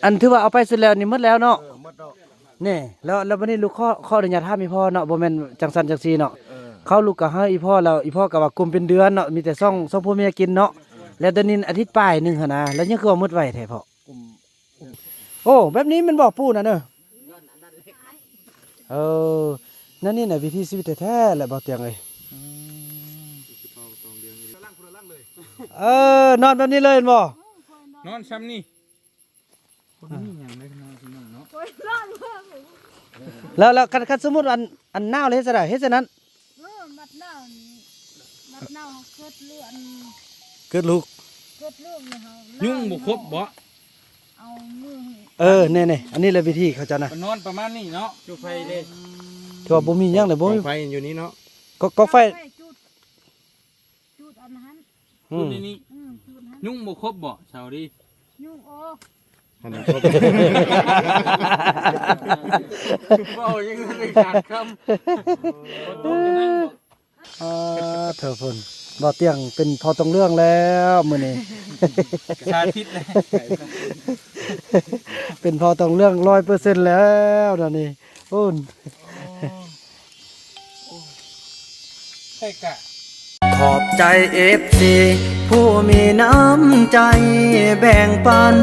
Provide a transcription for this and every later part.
ອັນຖືວ່າເອົາໄປສຸດແລ້ວນີ້ໝົດແລ້ວເນາະ. ເອີ ໝົດແລ້ວ. ນີ້ ແລ້ວ ແລ້ວບັດນີ້ລູກຂໍ ຂໍອະນຸຍາດຖາມອີ່ພໍ່ເນາະ, ບໍ່ແມ່ນຈັ່ງຊັ້ນຈັ່ງຊີ້ເນາະ. ເອີ ເຂົາລູກກໍໃຫ້ອີ່ພໍ່ແລ້ວ, ອີ່ພໍ່ກໍວ່າກຸມເປັນເດືອນເນາະ, ມີແຕ່ສອງ ສອງຜົວເມຍກິນເນາະ. ເອີ ແລ້ວດຽວນີ້ອາທິດປາຍໜຶ່ງຫັ້ນນະ, ແລ້ວຍັງຄືວ່າໝົດໄວແທ້ພໍ່? ກຸມ ໂອ້ ແບບນີ້ແມ່ນບໍ່ປູ່ນະເນີ? ເອີ ນັ້ນນີ້ນະ ວິຖີຊີວິດແທ້ໆແຫຼະ ບ່າວຕຽງເອີຍ. ອືມ ເອີ ນອນແບບນີ້ເລີຍແມ່ນບໍ່? ນອນຊ່ຳນີ້ ບໍ່ມີຫຍັງເລີຍ ນອນຊ່ຳນັ້ນເນາະ. ແລ້ວ ແລ້ວຄັນ ຄັນສົມມຸດອັນ ອັນໜາວແລ້ວເຮັດຈັ່ງໃດ? ເຮັດຈັ່ງນັ້ນ. ເອີ ບັດໜາວນີ້ ບັດໜາວເກີດລູກ ອັນ ເກີດລູກ ເກີດລູກນີ້ເຮົາ ຍຸງບໍ່ຄົບບໍ່? ເອົາມື ເອີ ແນ່ໆ ອັນນີ້ແຫຼະວິທີເຂົາເຈົ້ານະ ກໍນອນປະມານນີ້ເນາະ ຈຸໄຟເດ້. ຖືວ່າບໍ່ມີຫຍັງເລີຍ ບໍ່ມີ ກອງໄຟຢູ່ນີ້ເນາະ. ກໍ ກອງໄຟ ໄຟຈູດ ຈູດອັນນັ້ນ ອືມ ຈູດໃນນີ້. ອືມ ຈູດຫັ້ນ. ຍຸງບໍ່ຄົບບໍ່ ສາວດີ? ຍຸງ ໂອ້ ຫັ້ນຄົບ ເວົ້າຍັງໄດ້ຂາດຄຳ. ອາ ເທີພຸ້ນ ບ່າວຕຽງເປັນພໍ່ຕົງເລື່ອງແລ້ວມື້ນີ້ ສາທິດເລີຍ ເປັນພໍ່ຕົງເລື່ອງຮ້ອຍເປີເຊັນແລ້ວດຽວນີ້. ໂອ້ ໂອ້ ໃສ່ກະ ຂອບໃຈເອັຟຊີຜູ້ມີນ້ຳໃຈແບ່ງປັນ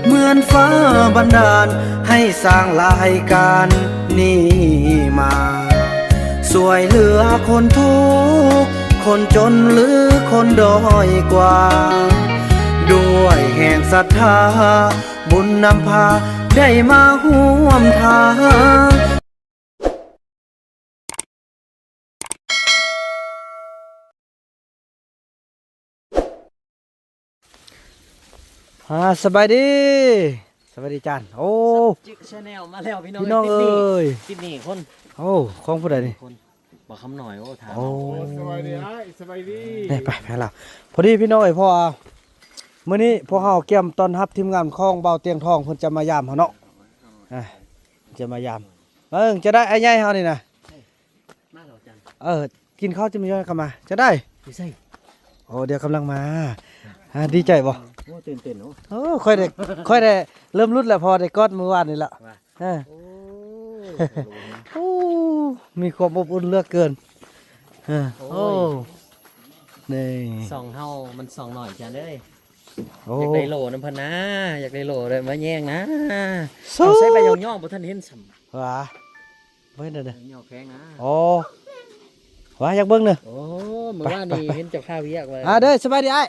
ເໝືອນຟ້າບັນດານໃຫ້ສ້າງລາຍການນີ້ມາ ຊ່ວຍເຫຼືອຄົນທຸກຄົນຈົນ ຫຼືຄົນດ້ອຍກວ່າ ດ້ວຍແຮງສັດທາ ບຸນນຳພາໄດ້ມາຮ່ວມທາງ. ອາ ສະບາຍດີ ສະບາຍດີຈານ. ໂອ້ Subject Channel ມາແລ້ວພີ່ນ້ອງ ພີ່ນ້ອງເອີຍ ຕິດໜີ້ ຕິດໜີ້ຄົນ. ໂອ້ ຂອງຜູ້ໃດນີ້? ຄົນ ບໍ່ຄຳນ້ອຍ. ໂອ້ ຖາມ ໂອ້ ເອົາ. ສະບາຍດີອ້າຍ ສະບາຍດີ. ນີ້ໄປ ໄປລາວ ພໍດີພີ່ນ້ອງເອີຍ ເພາະວ່າມື້ນີ້ພວກເຮົາກຽມຕ້ອນຮັບທີມງານຂອງບ່າວຕຽງທອງ ເພິ່ນຈະມາຢາມເຮົາເນາະ. ອ່າ ຈະມາຢາມ ເບິ່ງຈະໄດ້ອ້າຍໃຫຍ່ເຮົານີ້ນະ ມາແລ້ວຈັນ. ເອີ ກິນເຂົ້າຈະມາຍ້ອນກັບມາ ຈະໄດ້ ຢູ່ໃສ? ໂອ້ ດຽວກຳລັງມາ. ອ່າ ດີໃຈບໍ່? ໂອ້ ຕື່ນເຕັ້ນ. ໂອ້ ໂອ້ ຂ້ອຍໄດ້ ຂ້ອຍໄດ້ເລີ່ມຫຼຸດແລ້ວ ເພາະໄດ້ກອດມື້ວານນີ້ລະ. ວ່າ ເອີ ໂອ້ ໂອ້ ມີຄວາມອົບອຸ່ນເຫຼືອເກີນ. ເອີ ໂອ້ ໂອ້ ນີ້ ຊ່ອງເຮົາມັນຊ່ອງນ້ອຍຈັນເອີຍ. ໂອ້ ຢາກໄດ້ໂຫຼນຳເພິ່ນນະ ຢາກໄດ້ໂຫຼເລີຍມາແຍ່ງນະ. ເອົາໃສ່ໃບຫຍ້ອງໆ ບໍ່ທັນເຫັນຊ້ຳ. ຫວາ ບໍ່ເຫັນເດີ ຫຍ້ອງແຂງນະ. ໂອ້ ຫວາ ຢາກເບິ່ງເດີ. ໂອ້ ມື້ວານນີ້ ໄປ ໄປ ໄປ ເຫັນເຈົ້າຄາວຽກເລີຍ. ອ່າ ເດີ ສະບາຍດີອ້າຍ.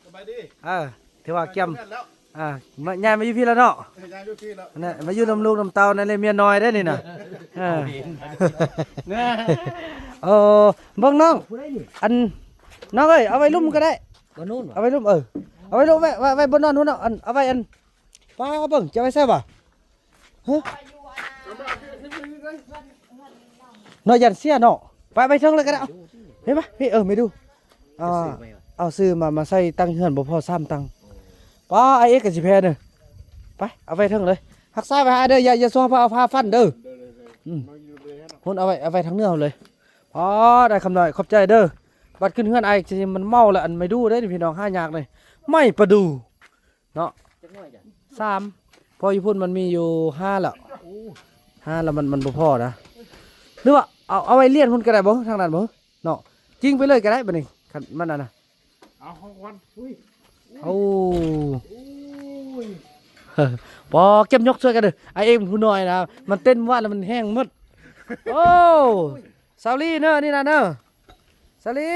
ສະບາຍດີ. ເອີ ຖືວ່າກຽມ ອ່າ ມາ ຍ້າຍມາຢູ່ພີ້ແລ້ວເນາະ. ເອີ ຍ້າຍຢູ່ພີ້ແລ້ວ ນັ້ນ ມາຢູ່ນຳລູກນຳເຕົ້ານັ້ນແຫຼະ ເມຍນ້ອຍເດ້ນີ້ນະ. ເອີ ເອີ ເບິ່ງນ້ອງ ຜູ້ໃດນີ້? ອັນ ນ້ອງເອີຍ ເອົາໄວ້ລຸ່ມກໍໄດ້. ບໍ່ນຸ່ນ ເອົາໄວ້ລຸ່ມ ເອີ ເອົາໄວ້ລຸ່ມ ໄວ້ ໄວ້ ໄວ້ບົນນອນພຸ້ນເນາະ. ອັນ ເອົາໄວ້ ອັນ ປ້າເບິ່ງ ຈະໄວ້ໃສຫວາ? ຮະ ເນາະ ຢ້ານເສຍເນາະ. ໄປ ໄປເທິງເລີຍກໍໄດ້. ເອົາ ເຫັນປະ ພີ່ ເອີ ໄປດູ ອ່າ ເອົາຊື້ມາ ມາໃສ່ຕັ້ງເຮືອນ ບໍ່ພໍສາມຕັ່ງ. ປ້າ ອ້າຍເອກກໍຊິແພ້ເດີ. ໄປ ເອົາໄວ້ເທິງເລີຍ ຮັກສາໄວ້ຫາເດີ. ຢ່າ ຢ່າຊວຍເພິ່ນເອົາຜ້າຟັນເດີ. ອືມ ພຸ້ນ ເອົາໄວ້ ເອົາໄວ້ທາງເໜືອເຮົາເລີຍ. ອໍ ໄດ້ຄຳນ້ອຍ ຂອບໃຈເດີ. ບັດຂຶ້ນເຮືອນອ້າຍຊິມັນເມົາແລ້ວ. ອັນໄມ້ດູເດ້ນີ້ ພີ່ນ້ອງ ຫາຍາກເລີຍ ໄມ້ປະດູເນາະ. ຈັກໜ່ວຍຈ້ະ? ສາມ ເພາະຢູ່ພຸ້ນມັນມີຢູ່ຫ້າແລ້ວ. ໂອ້ ຫ້າແລ້ວ ມັນ ມັນບໍ່ພໍນະ. ຫຼືວ່າເອົາ ເອົາໄວ້ລຽນພຸ້ນກໍໄດ້ບໍ່ ທາງນັ້ນບໍ່ເນາະ? ຈິງໄປເລີຍກໍໄດ້ບັດນີ້ ຄັນມັນອັນນະ. ເອົາຂອງຂວັນ. ໂອ້ ໂອ້ຍ ບໍ່ ກຽມຍົກຊ່ວຍກັນເດີ. ອ້າຍເອກຜູ້ນ້ອຍນະ ມັນເຕັ້ນວ່າແລ້ວມັນແຮງໝົດ. ໂອ້ ສາວລີເນີ ນີ້ນະເນີ ສາວລີ.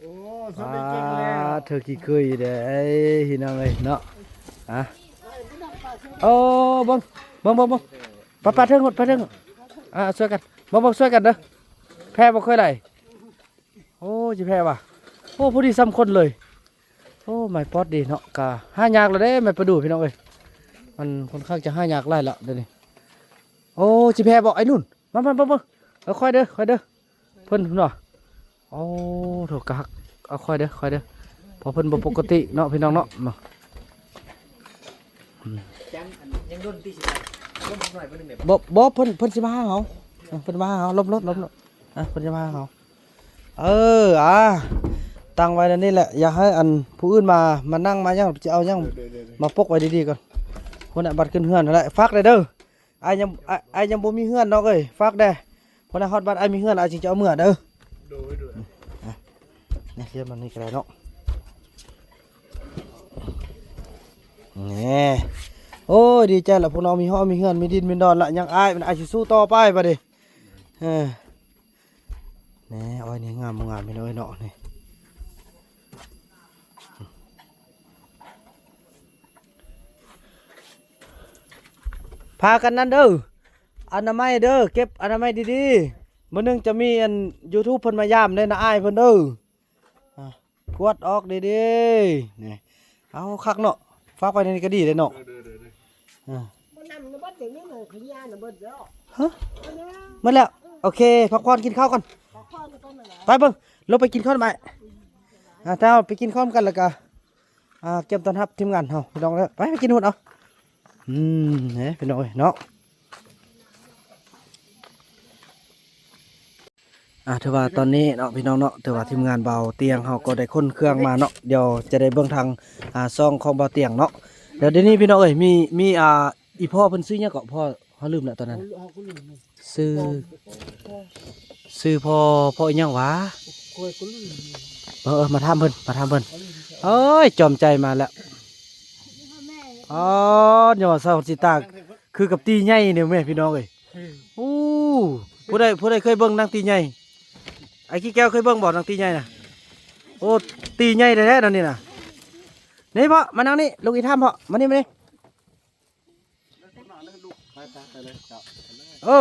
ໂອ້ ສາວລີເກັ່ງແລ້ວ ອ່າ ເທີຂີ້ເຄີຍເດ້ພີ່ນ້ອງເອີຍເນາະ. ອ່ະ ໂອ້ ເບິ່ງ ເບິ່ງ ເບິ່ງ ເບິ່ງ ໄປ ໄປເທິງ ໄປເທິງ. ອ່າ ຊ່ວຍກັນ ເບິ່ງ ເບິ່ງ ຊ່ວຍກັນເດີ. ແພ້ບໍ່ຄ່ອຍໄດ້. ໂອ້ ຊິແພ້ຫວາ. ໂອ້ ພໍດີສ່ຳຄົນເລີຍ. ໂອ້ ໄມ້ປອດດີເນາະ ກະຫາຍາກແລ້ວເດ້ ໄມ້ປະດູ່ພີ່ນ້ອງເອີຍ. ມັນຄ່ອນຂ້າງຈະຫາຍາກຫຼາຍລະດຽວນີ້. ໂອ້ ຊິແພ້ບໍ່ໄອ້ນຸ່ນ? ມາ ມາ ມາ ມາ ເອີ ຄ່ອຍເດີ ຄ່ອຍເດີ ເພິ່ນເນາະ. ໂອ້ ໂຖກະຮັກ ເອົາຄ່ອຍເດີ ຄ່ອຍເດີ ເພາະເພິ່ນບໍ່ປົກກະຕິເນາະ ພີ່ນ້ອງເນາະ. ມາ ອືມ ຈັ່ງ ອັນ ຍັງດົນຕິຊິໄປ ລົມໜ້ອຍເພິ່ນໜຶ່ງແບບ ບໍ່ ບໍ່ ເພິ່ນ ເພິ່ນຊິມາຫາເຮົາ. ເອີ ເພິ່ນຊິມາຫາເຮົາ ຫຼົບລົດ ຫຼົບລົດ. ອ່ະ ເພິ່ນຈະມາເຮົາ ເອີ ອ່າ ຕັ້ງໄວ້ແນວນີ້ແຫຼະ ຢ່າໃຫ້ອັນຜູ້ອື່ນມາ ມານັ່ງມາຫຍັງ ຈະເອົາຫຍັງ ເດີໆໆ ມາປົກໄວ້ດີໆກ່ອນ. ພຸ້ນນະ ບັດຂຶ້ນເຮືອນຫັ້ນແຫຼະ ຝາກແດ່ເດີ. ອ້າຍຍັງ ອ້າຍ ອ້າຍຍັງບໍ່ມີເຮືອນດອກເອີຍ ຝາກແດ່. ພຸ້ນນະ ຮອດບັດອ້າຍມີເຮືອນ ອ້າຍຈຶ່ງຈະເອົາເມືອເດີ. ໂດຍ ໂດຍ. ອ່ະ ນີ້ ເຮັດມັນນີ້ກໍໄດ້ເນາະ. ນີ້ ໂອ້ຍ ດີໃຈລະ ພວກນ້ອງມີຫໍມີເຮືອນ ມີດິນມີດອນລະ ຍັງອ້າຍ ມັນ ອ້າຍຊິສູ້ຕໍ່ໄປບັດນີ້. ເອີ ແນ່ ອ້ອຍນີ້ງາມບໍ່ງາມພີ່ນ້ອງເອີຍເນາະ ນີ້ ພາກັນນັ້ນເດີ ອະນາໄມເດີ ເກັບອະນາໄມດີໆ. ມື້ໜຶ່ງຈະມີອັນ YouTube ເພິ່ນມາຢາມເດ້ ນ້າອ້າຍເພິ່ນເດີ. ອ່າ ກວດອອກດີໆ ນີ້ ເອົາຄັກເນາະ ຝາກໄວ້ໃນນີ້ກໍດີເດ້ເນາະ. ເອີ ເອີ ເອີ ອ່າ ບໍ່ນຳນະເບິດເດນີ້ ເລີຍຂະຫຍານະເບິດແລ້ວ ຮະ ເບິດແລ້ວ. ໂອເຄ ພັກຜ່ອນ ກິນເຂົ້າກ່ອນ ພັກຜ່ອນກ່ອນນະ ໄປເບິ່ງ ລົງໄປກິນເຂົ້ານຳອ້າຍ. ອ່າ ແຕ່ເຮົາໄປກິນເຂົ້ານຳກັນ ແລ້ວກໍ ອ່າ ກຽມຕ້ອນຮັບທີມງານເຮົາ ພີ່ນ້ອງເດີ. ໄປ ໄປກິນພຸ້ນເອົາ. ອືມ ເອີ ພີ່ນ້ອງເອີຍເນາະ. ອ່າ ຖືວ່າຕອນນີ້ເນາະ ພີ່ນ້ອງເນາະ ຖືວ່າທີມງານເບົາຕຽງເຮົາກໍໄດ້ຂົນເຄື່ອງມາເນາະ. ດຽວຈະໄດ້ເບິ່ງທາງ ອ່າ ຊ່ອງຂອງເບົາຕຽງເນາະ. ແລ້ວດຽວນີ້ພີ່ນ້ອງເອີຍ ມີ ມີ ອ່າ ອີ່ພໍ່ເພິ່ນຊື່ຫຍັງເກາະ ພໍ່ ເຮົາລືມແລ້ວຕອນນັ້ນ. ຊື່ ຊື່ພໍ່ ພໍ່ອີ່ຫຍັງຫວາ? ຂ້ອຍກໍລືມ. ເອີ ເອີ ມາຖາມເພິ່ນ ມາຖາມເພິ່ນ. ເອີຍ ຈອມໃຈມາແລ້ວ. ອໍ ຍອດເສົາຈິຕາ ຄືກັບຕີໃຫຍ່ນີ້ແມ່ພີ່ນ້ອງເອີຍ. ໂອ້ ຜູ້ໃດ ຜູ້ໃດເຄີຍເບິ່ງນາງຕີໃຫຍ່? ອ້າຍຂີ້ແກ້ວເຄີຍເບິ່ງບໍ່ ນາງຕີໃຫຍ່ນະ? ໂອ້ ຕີໃຫຍ່ແທ້ໆ ນັ້ນນີ້ນະ. ນີ້ພໍ່ ມານັ່ງນີ້ ລູກອີ່ຖາມພໍ່ ມານີ້ ມານີ້. ໂອ້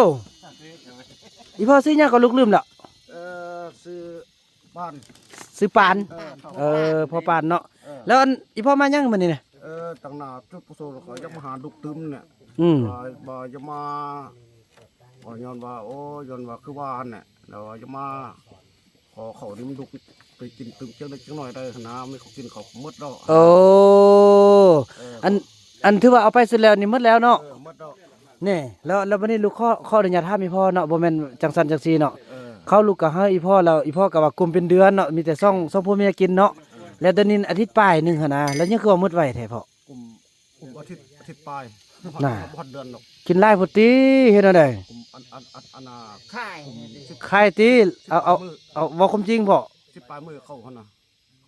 ອີ່ພໍ່ຊື່ຫຍັງກໍ ລູກລືມແລ້ວ. ເອີ ຊື່ ປານ ຊື່ປານ. ເອີ ເອີ ພໍ່ປານເນາະ. ເອີ ແລ້ວອັນ ອີ່ພໍ່ມາຫຍັງມື້ນີ້ນະ? ເອີ ຕັ້ງໜ້າຈຸດປະສົງແລ້ວກໍຢາກມາຫາລູກຕື່ມນີ້. ອືມ ວ່າ ວ່າຢາກມາ ກໍຍ້ອນວ່າ ໂອ້ ຍ້ອນວ່າຄືວ່າຫັ້ນແຫຼະ ແລ້ວວ່າຢາກມາຂໍເຂົ້ານຳລູກໄປກິນຕື່ມຈັກເລັກຈັກນ້ອຍໄດ້ຫັ້ນນະ ມີເຂົາກິນເຂົ້າໝົດແລ້ວ. ໂອ້ ເອີ ອັນ ອັນຖືວ່າເອົາໄປສຸດແລ້ວນີ້ໝົດແລ້ວເນາະ. ເອີ ໝົດແລ້ວ. ນີ້ ແລ້ວ ແລ້ວບັດນີ້ລູກຂໍ ຂໍອະນຸຍາດຖາມອີ່ພໍ່ເນາະ ບໍ່ແມ່ນຈັ່ງຊັ້ນຈັ່ງຊີ້ເນາະ. ເອີ ເຂົ້າລູກກໍໃຫ້ອີ່ພໍ່ແລ້ວ ອີ່ພໍ່ກໍວ່າກຸມເປັນເດືອນເນາະ ມີແຕ່ສອງ ສອງຜົວເມຍກິນເນາະ. ເອີ ແລ້ວດຽວນີ້ອາທິດປາຍໜຶ່ງຫັ້ນນະ ແລ້ວຍັງຄືວ່າໝົດໄວແທ້ພໍ່? ກຸມ ກຸມອາທິດ ອາທິດປາຍ ບໍ່ຮອດ ນະ ບໍ່ຮອດເດືອນດອກ. ກິນຫຼາຍໂພດຕິ ເຮັດແນວໃດ? ກຸມອັນ ອັນ ອັນ ອັນນ່າ ຂາຍ ຂາຍຕິ. ເອົາ ເອົາ ເອົາ ເວົ້າຄວາມຈິງພໍ່ ສິບປາຍມື້ເຂົ້າຫັ້ນນະ.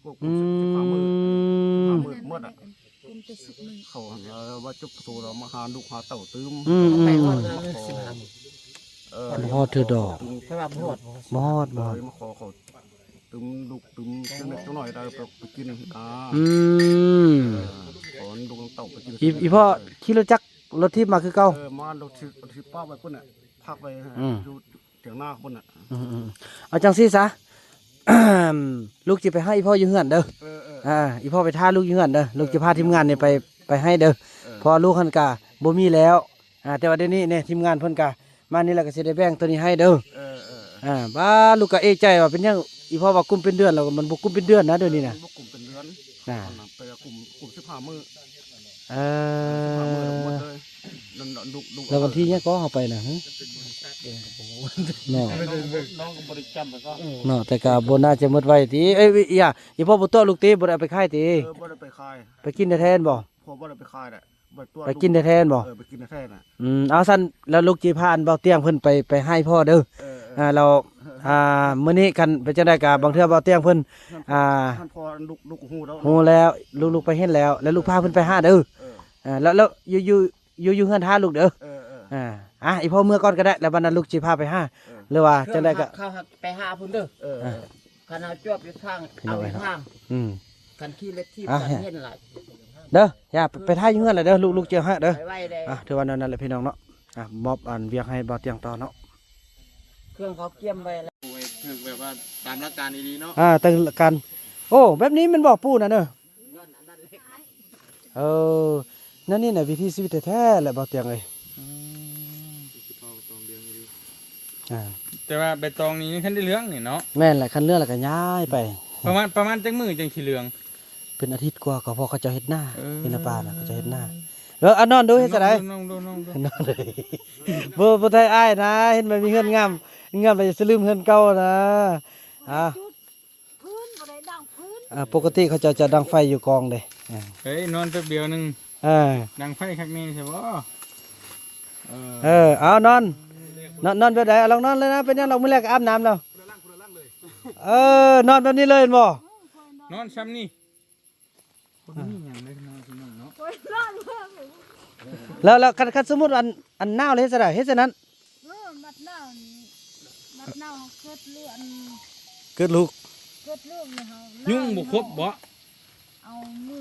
ອືມ ສິບຫ້າມື້ ສິບຫ້າມື້ໝົດອະ ກຸມແຕ່ສິບມື້ ເຂົາຫັ້ນ ເອີ ວ່າຈຸກໂຕແລ້ວມາຫາລູກຫາເຕົ້າຕື່ມ. ອືມ ອືມ ໄປຮອດເດືອນສິບຫ້າມື້. ເອີ ບໍ່ຮອດເທື່ອດອກ ເພິ່ນວ່າບໍ່ຮອດ ບໍ່ຮອດ ບໍ່ຮອດ ມາຂໍເຂົາຕື່ມລູກຕື່ມຈັກເລັກຈັກນ້ອຍໄດ້ໄປ ໄປກິນນະ. ອືມ ເອີ ຂໍລູກເຕົ້າໄປກິນ. ອີ ອີ່ພໍ່ຂີ່ລົດຈັກ ລົດຖີບມາຄືເກົ່າ? ເອີ ມາລົດຖີບ ລົດຖີບປະໄວ້ພຸ້ນນະ ພັກໄວ້ ອືມ ຢູ່ ຖຽງນາພຸ້ນນະ. ອືມໆ ເອົາຈັ່ງຊີ້ຊະ ລູກຊິໄປຫາອີ່ພໍ່ຢູ່ເຮືອນເດີ. ເອີໆ ອ່າ ອີ່ພໍ່ໄປຖ້າລູກຢູ່ເຮືອນເດີ. ເອີ ລູກຊິພາທີມງານນີ້ໄປ ເອີ ໄປໃຫ້ເດີ. ເອີ ເພາະວ່າລູກຫັ້ນກະບໍ່ມີແລ້ວ. ອ່າ ແຕ່ວ່າດຽວນີ້ນີ້ ທີມງານເພິ່ນກະມານີ້ແລ້ວ ກະຊິໄດ້ແບ່ງໂຕນີ້ໃຫ້ເດີ. ເອີໆ ອ່າ ບາດລູກກະເອະໃຈວ່າເປັນຫຍັງ ອີ່ພໍ່ວ່າກຸມເປັນເດືອນ ແລ້ວມັນບໍ່ກຸມເປັນເດືອນນະ ດຽວນີ້ນະ. ບໍ່ກຸມເປັນເດືອນ ນະ ອັນນັ້ນໄປກຸມ ກຸມສິບຫ້າມື້. ເອີ ສິບຫ້າມື້ແລ້ວໝົດເລີຍ. ນັ້ນ ລູກ ລູກ ແລ້ວວັນທີຫຍັງກໍເຮົາໄປນະ ຫື ເນາະ ນ້ອງກໍບໍ່ໄດ້ຈຳແລ້ວກໍ ເນາະ ແຕ່ກໍບໍ່ໜ້າຈະໝົດໄວຕິ. ເອີຍ ອີ່ ອີ່ພໍ່ບໍ່ຕົວະລູກຕິ ບໍ່ໄດ້ເອົາໄປຂາຍຕິ? ເອີ ບໍ່ໄດ້ໄປຂາຍ ໄປກິນແທ້ໆ ແມ່ນບໍ່? ພໍ່ບໍ່ໄດ້ໄປຂາຍແຫຼະ ໄປຕົວະ ໄປກິນແທ້ໆ ແມ່ນບໍ່? ເອີ ໄປກິນແທ້ໆ ນະ. ອືມ ເອົາຊັ້ນ ແລ້ວລູກຊິພາອັນເບົາຕຽງເພິ່ນໄປ ໄປຫາອີ່ພໍ່ເດີ. ເອີໆ ອ່າ ແລ້ວ ອ່າ ມື້ນີ້ຄັນເປັນຈັ່ງໃດກໍບາງເທື່ອເບົາຕຽງເພິ່ນ ອ່າ ທ່ານພໍ່ ລູກ ລູກຮູ້ແລ້ວ ຮູ້ແລ້ວ ລູກໆໄປເຫັນແລ້ວ ແລ້ວລູກພາເພິ່ນໄປຫາເດີ. ເອີ ອ່າ ແລ້ວ ແລ້ວຢູ່ ຢູ່ ຢູ່ ຢູ່ເຮືອນຖ້າລູກເດີ. ເອີໆ ອ່າ ອ່ະ ອີ່ພໍ່ເມືອກ່ອນກໍໄດ້ ແລ້ວບັດນັ້ນລູກຊິພາໄປຫາ. ເອີ ຫຼືວ່າຈັ່ງໃດກໍ ເຮົາ ເຮົາໄປຫາພຸ້ນເດີ. ເອີ ອ່າ ຄັນເຮົາຈອບຢູ່ທາງ ພີ່ນ້ອງເອົາຢູ່ທາງ. ອືມ ຄັນຂີ່ລົດຖີບ ອ່າ ກໍເຫັນຫຼາຍເດີ. ຢ່າໄປ ໄປຖ້າຢູ່ເຮືອນແຫຼະເດີ ລູກ ລູກຊິຫາເດີ. ໄປໄວເດີ. ອ່າ ຖືວ່າແນວນັ້ນແຫຼະພີ່ນ້ອງເນາະ. ອ່າ ມອບອັນວຽກໃຫ້ບ່າວຕຽງຕໍ່ເນາະ. ເຄື່ອງເຂົາກຽມໄວ້ແລ້ວ ໂອ້ຍ ຖືກແບບວ່າຕາມຫຼັກການດີໆເນາະ. ອ່າ ຕາມຫຼັກການ. ໂອ້ ແບບນີ້ແມ່ນບໍ່ປູ່ນະເນີ? ເອີ ນັ້ນນີ້ນະ ວິຖີຊີວິດແທ້ໆແຫຼະ ບ່າວຕຽງເອີຍ. ອືມ ອ່າ ແຕ່ວ່າໃບຕອງນີ້ຍັງທັນໄດ້ເຫຼືອງນີ້ເນາະ. ແມ່ນແຫຼະ ຄັນເຫຼືອງແລ້ວກໍຍ້າຍໄປ. ປະມານ ປະມານຈັກມື້ຈັ່ງຊິເຫຼືອງ? ເປັນອາທິດກວ່າກໍ ເພາະເຂົາເຈົ້າເຮັດນາ. ເອີ ເຮັດນາປ່ານະ ເຂົາເຈົ້າເຮັດນາ. ເອີ ອາ ນອນດູ ເຮັດຈັ່ງໃດ? ນອນດູ ນອນດູ ນອນດູ. ບໍ່ ບໍ່ໄດ້ ອ້າຍນະ ເຫັນມັນມີເຮືອນງາມ ງາມແລ້ວຢ່າສະລືມເຮືອນເກົ່ານະ. ອ່າ ຈູດຟືນ ບໍ່ໄດ້ດັງຟືນ. ອ່າ ປົກກະຕິເຂົາເຈົ້າຈະດັງໄຟຢູ່ກອງເດ້. ອ່າ ເຮີ້ຍ ນອນແປັບດຽວໜຶ່ງ ເອີ ດັງໄຟຄັກແນ່ໃຊ່ບໍ່? ເອີ ເອີ ເອົານອນ ນອນ ນອນແບບໃດ? ເອົາ ລອງນອນເລີຍນະ ເປັນຫຍັງດອກ ມື້ແລກກໍອາບນ້ຳແລ້ວ. ເອີ ນອນແບບນີ້ເລີຍແມ່ນບໍ່? ນອນຊ່ຳນີ້ ບໍ່ໄດ້ມີຫຍັງເລີຍເນາະ ພີ່ນ້ອງເນາະ. ແລ້ວ ແລ້ວຄັນ ຄັນສົມມຸດອັນ ອັນໜາວແລ້ວເຮັດຈັ່ງໃດ? ເຮັດຈັ່ງນັ້ນ. ເອີ ມັດໜາວນີ້ ມັດໜາວເກີດລູກ ອັນ ເກີດລູກ ເກີດລູກນີ້ເຮົາ ຍຸງບໍ່ຄົບບໍ່? ເອົາມື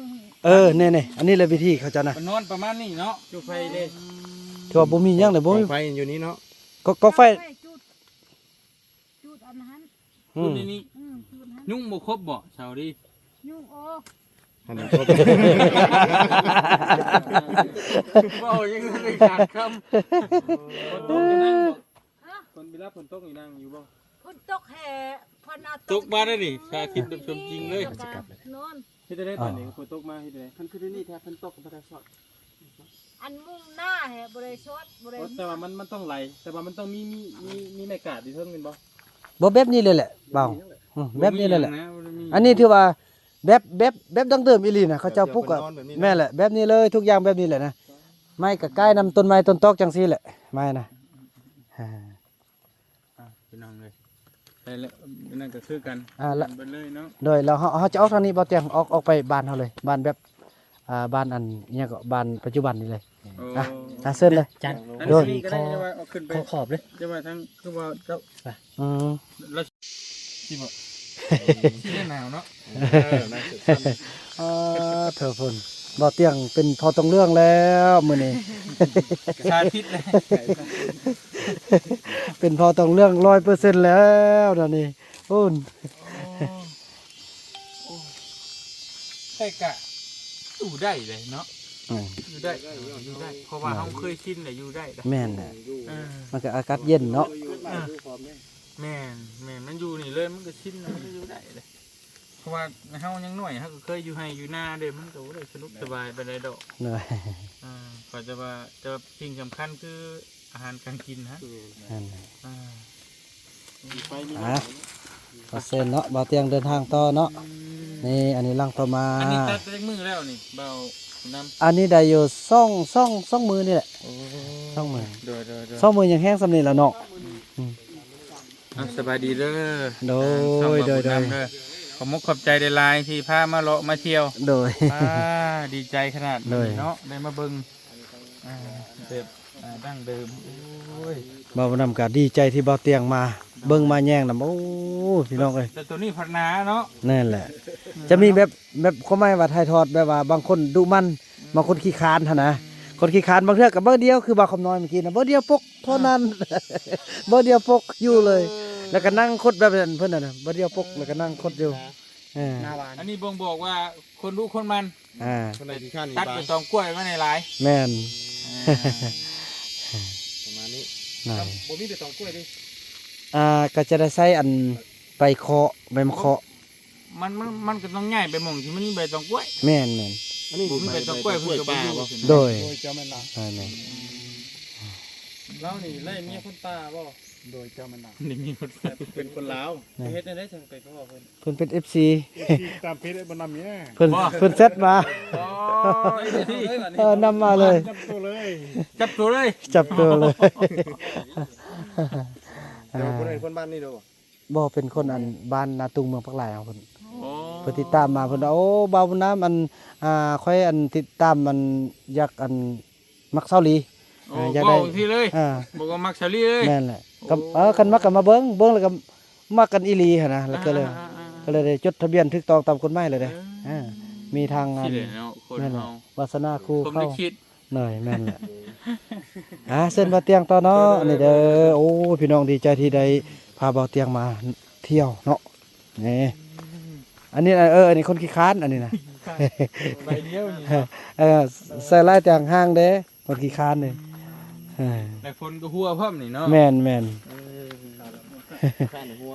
ເອີ ແນ່ໆ ອັນນີ້ແຫຼະວິທີເຂົາເຈົ້ານະ ໄປນອນປະມານນີ້ເນາະ ຈຸດໄຟເດ້. ຖືວ່າບໍ່ມີຫຍັງເລີຍ ບໍ່ມີ ກອງໄຟຢູ່ນີ້ເນາະ ກອງ ກອງໄຟ ໄຟຈຸດ ຈຸດອັນນັ້ນ ອືມ ຈຸດໃນນີ້ ອືມ ຈຸດຫັ້ນ. ຍຸງບໍ່ຄົບບໍ່ ຊາວດີ? ຍຸງອອກ ຫັ້ນ ເວົ້າຍັງໄດ້ຂາດຄຳ. ຝົນຕົກຢູ່ນັ້ນບໍ່? ຮະ? ຝົນ ເວລາຝົນຕົກນີ້ນັ່ງຢູ່ບໍ່? ຝົນຕົກແທ້ ຝົນເອົາ ຕົກມາໄດ້ນີ້ ສາທິດແບບສົມຈິງເລີຍ. ແລ້ວກໍນອນ. ເຮັດຈັ່ງໃດບາດນີ້? ຝົນຕົກມາເຮັດຈັ່ງໃດ? ຄັນຄືນີ້ແທ້ ຝົນຕົກກໍບໍ່ໄດ້ຊອດ ອັນມຸງໜ້າແທ້ ບໍ່ໄດ້ຊອດ ບໍ່ໄດ້. ໂອ້ ແຕ່ວ່າມັນ ມັນຕ້ອງໄຫຼ ແຕ່ວ່າມັນຕ້ອງມີ ມີ ມີ ມີໄມ້ກາດຢູ່ເທິງແມ່ນບໍ່? ບໍ່ ແບບນີ້ເລີຍແຫຼະ ເບົາ. ອືມ ແບບນີ້ເລີຍແຫຼະ. ບໍ່ມີຫຍັງນະ ບໍ່ໄດ້ມີ. ອັນນີ້ຖືວ່າແບບ ແບບ ແບບດັ້ງເດີມອີ່ຫຼີນະ ເຂົາເຈົ້າປຸກກະ ແບບເດີມ ແມ່ນແຫຼະ ແບບນີ້ເລີຍ ທຸກຢ່າງແບບນີ້ແຫຼະນະ. ໄມ້ກະກ້າຍນຳຕົ້ນໄມ້ຕົ້ນຕອກຈັ່ງຊີ້ແຫຼະ ໄມ້ນະ. ອ່າ ອ່າ ພີ່ນ້ອງເອີຍ ໄດ້ແລ້ວ ອັນນັ້ນກໍຄືກັນ ອ່າ ລະ ເບິດເລີຍເນາະ. ໂດຍ ແລ້ວເຮົາ ເຮົາຈະອອກທາງນີ້ບໍ່ຕຽງ? ອອກ ອອກໄປບ້ານເຮົາເລີຍ ບ້ານແບບ ອ່າ ບ້ານອັນຫຍັງເກາະ ບ້ານປັດຈຸບັນນີ້ເລີຍ. ໂອ້ ອ່ະ ອ່ະ ເຊີນເລີຍ ຈັນ. ໂດຍ ອັນນີ້ກໍໄດ້ ຈະວ່າເອົາຂຶ້ນໄປ ຂໍຂອບເລີຍ ຈະວ່າທາງ ຄືວ່າເຈົ້າ ອືມ ລະ ຊິບໍ່ ຊິໄດ້ໜາວເນາະ. ເອີ ນາງສຸດ ອ່າ ເທີພຸ້ນ ບໍ່ຕຽງເປັນພໍ່ຕົງເລື່ອງແລ້ວມື້ນີ້ ສາທິດເລີຍ ເປັນພໍ່ຕົງເລື່ອງຮ້ອຍເປີເຊັນແລ້ວດຽວນີ້. ໂອ້ ໂອ້ ແຕ່ກະຢູ່ໄດ້ເດ້ເນາະ. ແມ່ນ ຢູ່ໄດ້ ຢູ່ໄດ້ ເພາະວ່າເຮົາເຄີຍຊິນແລ້ວ ຢູ່ໄດ້ເດ້. ແມ່ນແຫຼະ ເອີ ມັນກໍອາກາດເຢັນເນາະ. ເອີ ແມ່ນ ແມ່ນ ມັນຢູ່ນີ້ເລີຍ ມັນກໍຊິນແລ້ວ ມັນກໍຢູ່ໄດ້ເດ້. ເພາະວ່າເຮົາຍັງນ້ອຍ ເຮົາກໍເຄີຍຢູ່ໄຮ່ຢູ່ນາເດ້ ມັນກໍບໍ່ໄດ້ສະດວກສະບາຍປານໃດດອກ. ໂດຍ ອ່າ ກໍຈະວ່າ ແຕ່ວ່າສິ່ງສຳຄັນຄື ອາຫານການກິນຫັ້ນ. ແມ່ນ ອ່າ ມີໄຟມີນ້ຳ ອ່າ ກໍເຊີນເນາະ ບ່າວຕຽງເດີນທາງຕໍ່ເນາະ. ອືມ ນີ້ ອັນນີ້ຫຼັງຕໍ່ມາ ອັນນີ້ຕັດໄດ້ຈັກມື້ແລ້ວນີ້ ບ່າວນຳ? ອັນນີ້ໄດ້ຢູ່ສອງ ສອງ ສອງມື້ນີ້ແຫຼະ. ໂອ້ ສອງມື້ ໂດຍໆໆ ສອງມື້ຍັງແຮງສ່ຳນີ້ລະເນາະ. ອືມ ອືມ ອ່າ ສະບາຍດີເດີ. ໂດຍ ທາງຊ່ອງ ໂດຍໆ ບ່າວບຸນນຳເດີ ຂອບມຸກຂອບໃຈຫຼາຍໆທີ່ພາມາເລາະມາທ່ຽວ. ໂດຍ ອ່າ ດີໃຈຂະໜາດ ໂດຍ ເນາະ ໄດ້ມາເບິ່ງ ອ່າ ແບບ ອ່າ ດັ້ງເດີມ. ໂອ້ຍ ບ່າວບຸນນຳກໍດີໃຈທີ່ບ່າວຕຽງມາເບິ່ງມາແຍງນຳ. ໂອ້ ພີ່ນ້ອງເອີຍ ແຕ່ໂຕນີ້ພັດໜາເນາະ. ນັ້ນແຫຼະ ຈະມີແບບ ແບບຄວາມໝາຍວ່າຖ່າຍທອດ ແບບວ່າບາງຄົນດຸໝັ່ນ ອືມ ບາງຄົນຂີ້ຄ້ານຫັ້ນນະ. ອືມ ຄົນຂີ້ຄ້ານບາງເທື່ອກໍເບິ່ງດຽວ ຄືບ່າວຄຳນ້ອຍເມື່ອກີ້ນະ ເບິ່ງດຽວປົກເທົ່ານັ້ນ ອ່າ ເບິ່ງດຽວປົກຢູ່ເລີຍ. ແລ້ວກໍນັ່ງຄົດແບບນັ້ນເພິ່ນນະ ເບິ່ງດຽວປົກ ແລ້ວກໍນັ່ງຄົດຢູ່. ເອີ ໜ້າຫວານ ອັນນີ້ບົ່ງບອກວ່າຄົນດຸຄົນໝັ່ນ. ອ່າ ຄົນໃດຂີ້ຄ້ານ ຕັດໃບຕອງກ້ວຍມາໃຫ້ຫຼາຍ. ແມ່ນ ອ່າ ປະມານນີ້. ບໍ່ມີໃບຕອງກ້ວຍເດ້. ອ່າ ກໍຈະໄດ້ໃຊ້ອັນໃບເຄາະ ໃບມະເຄາະ. ມັນ ມັນ ມັນກໍຕ້ອງຍ້າຍໄປໝ່ອງທີ່ມັນມີໃບຕອງກ້ວຍ. ແມ່ນໆ ອັນນີ້ບໍ່ມີໃບຕອງກ້ວຍ ເພິ່ນກໍບໍ່ຢູ່. ໂດຍ ໂດຍ ເຈົ້າແມ່ນລະ. ແມ່ນໆ ລາວນີ້ໄລ່ເມຍຄົນປ່າບໍ່? ໂດຍ ເຈົ້າແມ່ນລະ ໄດ້ມີຄົນ ເປັນຄົນລາວ. ແມ່ນ ເຮັດແນວໃດຈັ່ງໄປພໍ້ເພິ່ນ? ເພິ່ນເປັນເອັຟຊີ ເອັຟຊີ ຕາມເຟສ ບໍ່ນຳເມຍ ເພິ່ນ ບໍ່ ເພິ່ນແຊັດມາ. ອໍ ເອີ ນຳມາເລີຍ ຈັບໂຕເລີຍ ຈັບໂຕເລີຍ ຈັບໂຕເລີຍ. ແຕ່ວ່າບໍ່ໄດ້ຄົນບ້ານນີ້ດອກ. ບໍ່ ເປັນຄົນອັນ ອືມ ບ້ານນາຕຸງ ເມືອງປາກລາຍເຮົາພຸ້ນ. ອໍ ເພິ່ນຕິດຕາມມາ ເພິ່ນວ່າ ໂອ້ ບ່າວບຸນນຳ ອັນ ອ່າ ຂ້ອຍ ອັນ ຕິດຕາມ ອັນ ຢາກ ອັນ ມັກສາວລີ. ໂອ້ ອ່າ ຢາກໄດ້ ເວົ້າຈັ່ງຊີ້ເລີຍ. ອ່າ ບອກວ່າມັກສາວລີເລີຍ. ແມ່ນແຫຼະ. ໂອ້ ກໍ ເອີ ຄັນມັກກໍມາເບິ່ງ ເບິ່ງແລ້ວກໍມັກກັນອີ່ຫຼີຫັ້ນນະ. ແລ້ວກໍເລີຍ ອ່າໆໆໆ ກໍເລີຍໄດ້ຈົດທະບຽນຖືກຕ້ອງຕາມກົດໝາຍເລີຍເດ້. ເອີ ອ່າ ມີທາງ ອັນ ຊີ້ແຫຼະເນາະ ຄົນເຮົາ ແມ່ນແຫຼະ ວາສະໜາຄູ່ເຂົ້າ. ພົມລິຂິດ ໂດຍ ແມ່ນແຫຼະ. ອ່າ ເຊີນບ່າວຕຽງຕໍ່ເນາະ. ໂດຍ ອັນນີ້ເດີ ໂອ້ ພີ່ນ້ອງດີໃຈທີ່ໄດ້ພາບ່າວຕຽງມາທ່ຽວເນາະ. ນີ້ ອັນນີ້ ເອີ ອັນນີ້ຄົນຂີ້ຄ້ານ ອັນນີ້ນະ ໃບດຽວນີ້ເນາະ. ເອີ ໃສ່ລາຍແຕ່ຫາງເດ້ ຄົນຂີ້ຄ້ານນີ້. ອືມ ເອີ ແລະຝົນກໍຫົວພ້ອມນີ້ເນາະ. ແມ່ນໆ ເອີ ຂ້ານຫົວ.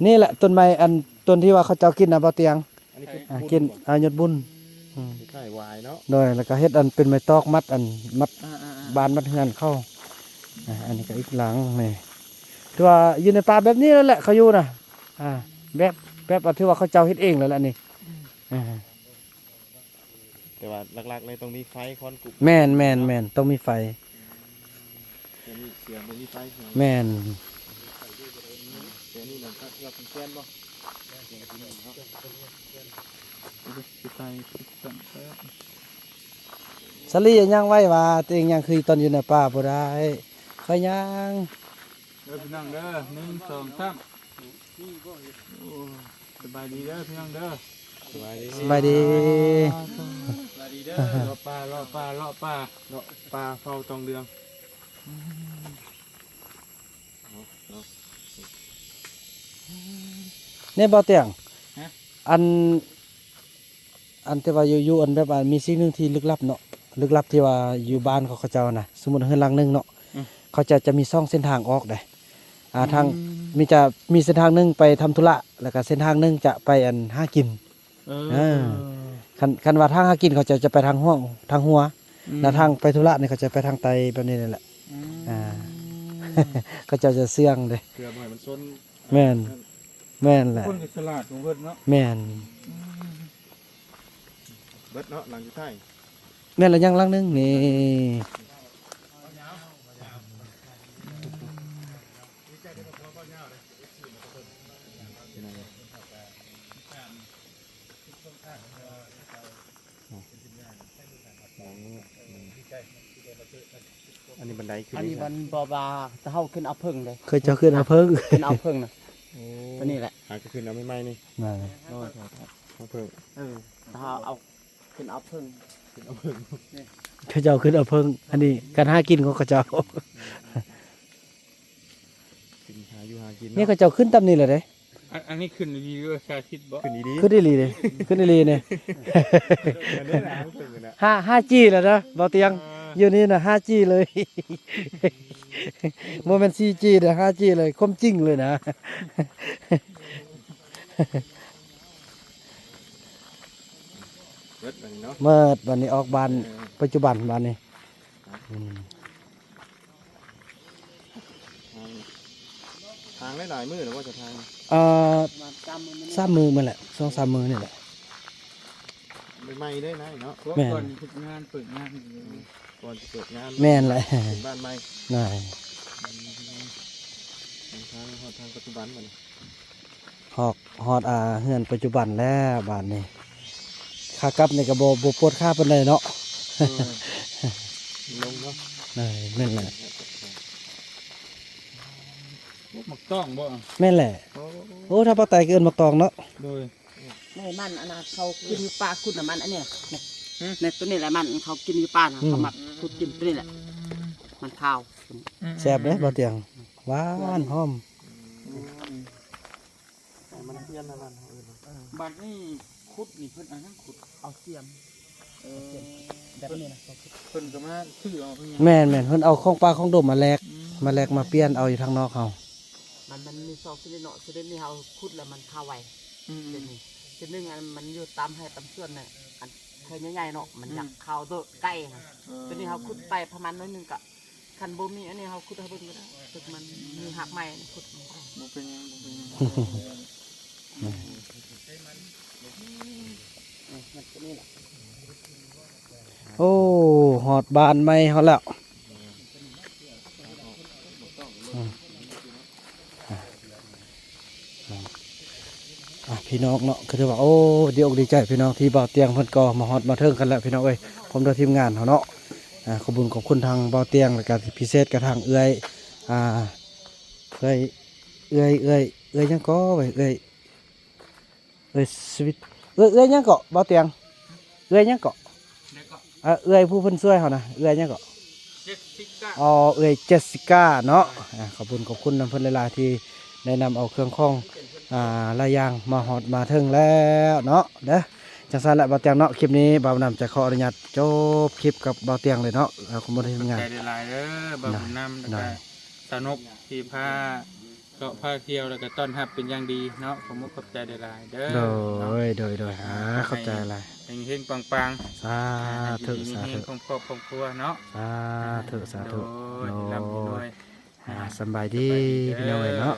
ນີ້ແຫຼະຕົ້ນໄມ້ ອັນ ຕົ້ນທີ່ວ່າເຂົາເຈົ້າກິນນະ ບ່າວຕຽງ. ອັນນີ້ຄື ອ່າ ບຸນ ກິນ ອ່າ ຍອດບຸນ. ອືມ ຄ້າຍຫວາຍເນາະ. ໂດຍ ແລ້ວກໍເຮັດອັນເປັນໄມ້ຕອກມັດອັນ ມັດ ອ່າໆໆ ບານມັດເຮືອນເຂົາ. ອ່າ ອັນນີ້ກໍອີກຫຼັງນີ້ ຖືວ່າຢູ່ໃນປ່າແບບນີ້ແຫຼະ ເຂົາຢູ່ນະ. ອ່າ ແບບ ແບບວ່າຖືວ່າເຂົາເຈົ້າເຮັດເອງແລ້ວແຫຼະນີ້. ອືມ ອ່າ ແຕ່ວ່າຫຼັກໆເລີຍຕ້ອງມີໄຟຄອນກຸບ. ແມ່ນໆໆ ຕ້ອງມີໄຟ. ແຕ່ນີ້ເສືອບໍ່ມີໄຟ. ແມ່ນ. ແຕ່ນີ້ນະ ເຂືອບແຄນບໍ່? ສາລີຍັງໄວ້ວ່າ ຕົວເອງຍັງຄືຕອນຢູ່ໃນປ່າບໍ່ໄດ້. ຂ້ອຍຍັງ. ເດີພີ່ນ້ອງເດີ ໜຶ່ງ ສອງ ສາມ. ໂອ້ ສະບາຍດີເດີພີ່ນ້ອງເດີ. ສະບາຍດີ ສະບາຍດີ. ສະບາຍດີເດີ. ເລາະປ່າ ເລາະປ່າ ເລາະປ່າ ເລາະປ່າເຝົ້າຕອງເດືອງ. ແນ່ ບ່າວຕຽງ. ຮະ? ອັນ ອັນທີ່ວ່າຢູ່ ຢູ່ ອັນແບບວ່າມີສິ່ງໜຶ່ງທີ່ລຶກລັບເນາະ ລຶກລັບທີ່ວ່າຢູ່ບ້ານຂອງເຂົາເຈົ້ານະ ສົມມຸດເຮືອນຫຼັງໜຶ່ງເນາະ ອືມ ເຂົາເຈົ້າຈະມີສອງເສັ້ນທາງອອກເດ້. ອ່າ ອືມ ທາງ ມີ ຈະມີເສັ້ນທາງໜຶ່ງໄປທຳທຸລະ ແລ້ວກະເສັ້ນທາງໜຶ່ງຈະໄປ ອັນ ຫາກິນ. ເອີ ເອີ ຄັນ ຄັນວ່າທາງຫາກິນເຂົາເຈົ້າຈະໄປທາງຫ້ວງ ທາງຫົວ ອືມ ແລ້ວທາງໄປທຸລະນີ້ເຂົາຈະໄປທາງໃຕ້ແບບນີ້ແຫຼະ. ອືມ ອ່າ ເຂົາເຈົ້າຈະເຊື່ອງເດ້ ເພື່ອບໍ່ໃຫ້ມັນຊົນ. ແມ່ນ ແມ່ນແຫຼະ ຄົນກໍສະຫຼາດຂອງເພິ່ນເນາະ. ແມ່ນ ອືມ ເບິດເນາະ ຫຼັງສຸດທ້າຍ. ແມ່ນລະ ຍັງຫຼັງໜຶ່ງນີ້. ອັນນີ້ບັນໄດຂຶ້ນ ອັນນີ້ມັນບໍ່ວ່າ ແຕ່ເຮົາຂຶ້ນເອົາເຜິ້ງເດ້. ເຂົາເຈົ້າຂຶ້ນເອົາເຜິ້ງ ຂຶ້ນເອົາເຜິ້ງນະ. ໂອ້ ຕົວນີ້ແຫຼະ ຫາກໍຂຶ້ນເອົາໃໝ່ໆນີ້. ນັ້ນ ເອົາເຜິ້ງ ເອີ ຖ້າເອົາ ຂຶ້ນເອົາເຜິ້ງ ຂຶ້ນເອົາເຜິ້ງ ເຂົາເຈົ້າຂຶ້ນເອົາເຜິ້ງ. ອັນນີ້ການຫາກິນຂອງເຂົາເຈົ້າ. ຂຶ້ນຫາຢູ່ຫາກິນເນາະ. ນີ້ເຂົາເຈົ້າຂຶ້ນຕາມນີ້ແຫຼະເດ້. ອັນ ອັນນີ້ຂຶ້ນອີ່ຫຼີ ຫຼືວ່າສາທິດບໍ? ຂຶ້ນອີ່ຫຼີ ຂຶ້ນອີ່ຫຼີເດ້ ຂຶ້ນອີ່ຫຼີນີ້. ອັນນີ້ນະ ຫາ ຫ້າຈີ ແລ້ວນະ ບ່າວຕຽງ. ເອີ ຢູ່ນີ້ນະ ຫ້າຈີ ເລີຍ ບໍ່ແມ່ນ ສີ່ຈີ ເດ້ ຫ້າຈີ ເລີຍ ຄວາມຈິງເລີຍນະ. ເໝິດບັດນີ້ເນາະ ເໝິດບັດນີ້ ອອກບ້ານ ເອີ ປັດຈຸບັນບັດນີ້. ອືມ ທາງ ທາງຫຼາຍໆມື້ແລ້ວບໍ່ ຈະທາງ? ເອີ ປະມານສາມມື້ ສາມມື້ແມ່ນແຫຼະ ສອງສາມມື້ນີ້ແຫຼະ. ໃໝ່ໆເດ້ນາຍເນາະ. ແມ່ນ ກ່ອນເຮັດງານ ເປີດງານ ອືມ ກ່ອນຊິເປີດງານ ແມ່ນແຫຼະ ເປັນບ້ານໃໝ່. ນາຍ ອືມ ທາງ ຮອດທາງປັດຈຸບັນບັດນີ້. ຮອດ ຮອດ ອ່າ ເຮືອນປັດຈຸບັນແລ້ວບາດນີ້. ຂາກັບນີ້ກໍບໍ່ ບໍ່ປວດຂາປານໃດເນາະ. ເອີ ລົງເນາະ. ເອີ ແມ່ນແຫຼະ. ໂອ້ ໝາກຕອງບໍ? ແມ່ນແຫຼະ. ໂອ້ ໂອ້ ທາງພາກໃຕ້ກໍເອີ້ນໝາກຕອງເນາະ. ໂດຍ. ນີ້ມັນ ອັນນັ້ນ ເຂົາກິນຢູ່ປ່າຄຸດນະ ມັນ ອັນນີ້ ນີ້ ຫື ນີ້ ຕົວນີ້ແຫຼະ ມັນ ເຂົາກິນຢູ່ປ່ານະ. ອືມ ເຂົາມັກຂຸດກິນຕົວນີ້ແຫຼະ. ມັນຂາວ. ອືມ ແຊບເດ້ ອືມ ບ່າວຕຽງ ຫວານ ຫອມ. ອືມ ໃຫ້ມັນປ່ຽນລະ ບ້ານເຮົາເອີ້ນ. ເອີ ບັດນີ້ຂຸດນີ້ເພິ່ນເອົາຫຍັງຂຸດ? ເອົາສຽມ. ເອີ ແບບນີ້ນະ ເພິ່ນກໍມາຊື້ເອົາ. ແມ່ນໆ ເພິ່ນເອົາຂອງປ່າຂອງດົງມາແລກ. ອືມ ມາແລກມາປ່ຽນເອົາຢູ່ທາງນອກເຮົາ. ມັນ ມັນມີສອງຊະນິດເນາະ ຊະນິດນີ້ເຮົາຂຸດແລ້ວມັນຂາວໄວ. ອືມ ຊະນິດນີ້ ຊະນິດໜຶ່ງ ອັນມັນຢູ່ຕາມໄຮ່ຕາມສວນນະ ອັນໄຮ່ໃຫຍ່ໆເນາະ ມັນ ອືມ ຢາກຂາວໂດດໄກຫັ້ນ. ເອີ ຕົວນີ້ເຮົາຂຸດໄປປະມານໜ້ອຍໜຶ່ງກະ ຄັນບໍ່ມີອັນນີ້ ເຮົາຂຸດໃຫ້ເບິ່ງກໍໄດ້ ຕຶກມັນມີຮາກໄມ້ຂຸດ. ບໍ່ເປັນຫຍັງ ບໍ່ເປັນຫຍັງ. ໂອ້ ຮອດບ້ານໃໝ່ເຮົາແລ້ວ. ອືມ ອ່ະ ພີ່ນ້ອງເນາະ ຄືວ່າ ໂອ້ ດີອົກດີໃຈພີ່ນ້ອງ ທີ່ບ່າວຕຽງເພິ່ນກໍມາຮອດມາເຖິງກັນແລ້ວພີ່ນ້ອງເອີຍ ພ້ອມດ້ວຍທີມງານເຮົາເນາະ. ອ່າ ຂອບຄຸນ ຂອບຄຸນທາງບ່າວຕຽງ ແລ້ວກະພິເສດກັບທາງເອື້ອຍ ອ່າ ເອື້ອຍ ເອື້ອຍ ເອື້ອຍ ເອື້ອຍຫຍັງກໍ ເອື້ອຍ ເອື້ອຍ ເອື້ອຍຊີວິດ ເອື້ອຍ ເອື້ອຍຫຍັງເກາະ ບ່າວຕຽງ? ເອື້ອຍຫຍັງເກາະ? ເອີ ເອື້ອຍຜູ້ເພິ່ນຊ່ວຍເຮົານະ ເອື້ອຍຫຍັງເກາະ? ເຈສສິກາ. ອໍ ເອື້ອຍເຈສສິກາເນາະ. ອ່າ ຂອບຄຸນ ຂອບຄຸນນຳເພິ່ນຫຼາຍໆ ທີ່ໄດ້ນຳເອົາເຄື່ອງຂອງ ອ່າ ຫຼາຍຢ່າງມາຮອດມາເຖິງແລ້ວເນາະ ເດີ. ຈັ່ງຊັ້ນແຫຼະ ບ່າວຕຽງເນາະ ຄລິບນີ້ບ່າວນຳຈະຂໍອະນຸຍາດຈົບຄລິບກັບບ່າວຕຽງເລີຍເນາະ. ຂອບຄຸນທີ່ທຳງານ ຂອບໃຈຫຼາຍໆເດີ ບ່າວບຸນນຳ ແລ້ວກະສາວນົກທີ່ພາ ເກາະພາທ່ຽວ ແລ້ວກໍຕ້ອນຮັບເປັນຢ່າງດີເນາະ. ຂໍມຸກຂອບໃຈຫຼາຍໆເດີ. ໂດຍ ໂດຍ ໂດຍ ອ່າ ຂອບໃຈຫຼາຍ ເຮັງໆປັງໆ. ສາທຸ ສາທຸ. ໃຫ້ຢູ່ດີມີແຮງຄອບຄົວເນາະ. ສາທຸ ສາທຸ. ໂດຍ ໂດຍ ຮ່ຳລວຍ. ອ່າ ສະບາຍດີ ສະບາຍດີເດີ ພີ່ນ້ອງເອີຍເນາະ.